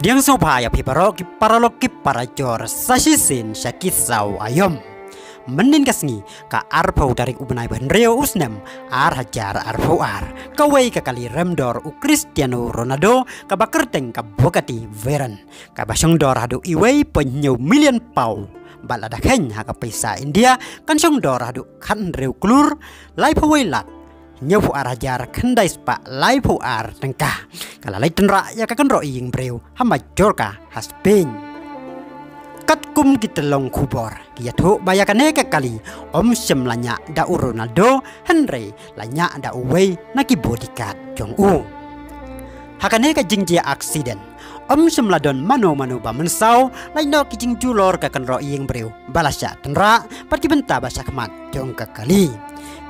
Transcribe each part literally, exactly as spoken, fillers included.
Pdiang sngewbha ïa phi baroh ki paralok ki parajor sa shisien sha Ki Saw Aïom. Mynnin ka sngi ka arphew tarik u bnai ba hynriew u snem ar hajar arphew ar, kawei ka kali rem dor u Cristiano Ronaldo kaba kyrteng ka Bugatti Veyron, kaba shong dor haduh uwei point hynñiew million pound, bad lada kheiñ ha ka pisa India kan shong dor haduh khathynriew klur laiphew wei lak hynñiewphew ar hajar khyndai spah laiphew ar tyngka, ka la leit tynrah ïa ka kynroh ïing briew ha Mallorca ha Spain. Katkum ki tyllong khubor ki ïathuh ba ïa kane ka kali ym shym la ñiah da u Ronaldo, hynrei la ñiah da uwei na ki bodyguard jong u. Ha kane ka jingjia accident ym shym la don mano mano ba mynsaw, lait noh ki jingjulor ka kynroh ïing briew ba la shah tynrah bad ki bynta ba shakhmat jong ka kali.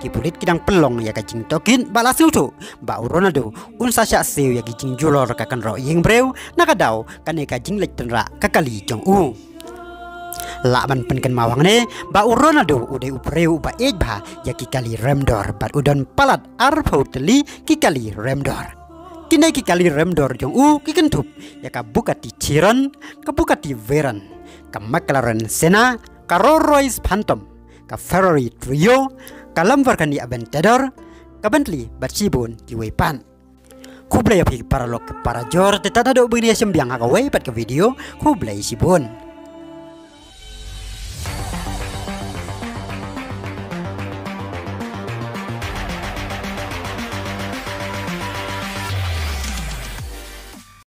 Ki pulit ki dang pynlong ïa ka jingtohkit bad la sngewthuh ba u Ronaldo un sa shah siew ïa ki jingjulor ka kynroh ïing briew na ka daw kane ka jingleit tynrah ka kali jong u. Lah ban pynkynmaw hangne ba u Ronaldo u dei u briew uba ïeit bha ïa ki kali rem dor bad u don palat arphew tylli ki kali rem dor. Kine ki kali rem dor jong u ki kynthup ïa ka Bugatti Chiron, ka Bugatti Veyron, ka McLaren Senna, ka Rolls Royce Phantom, ka Ferrari Trio, ka Lamborghini Aventador, ka Bentley bad shibun kiwei pat. Khublei ïa phi paralok parajor, te tad haduh ba ngin ïa shem biang ha kawei pat ka video. Khublei shibun.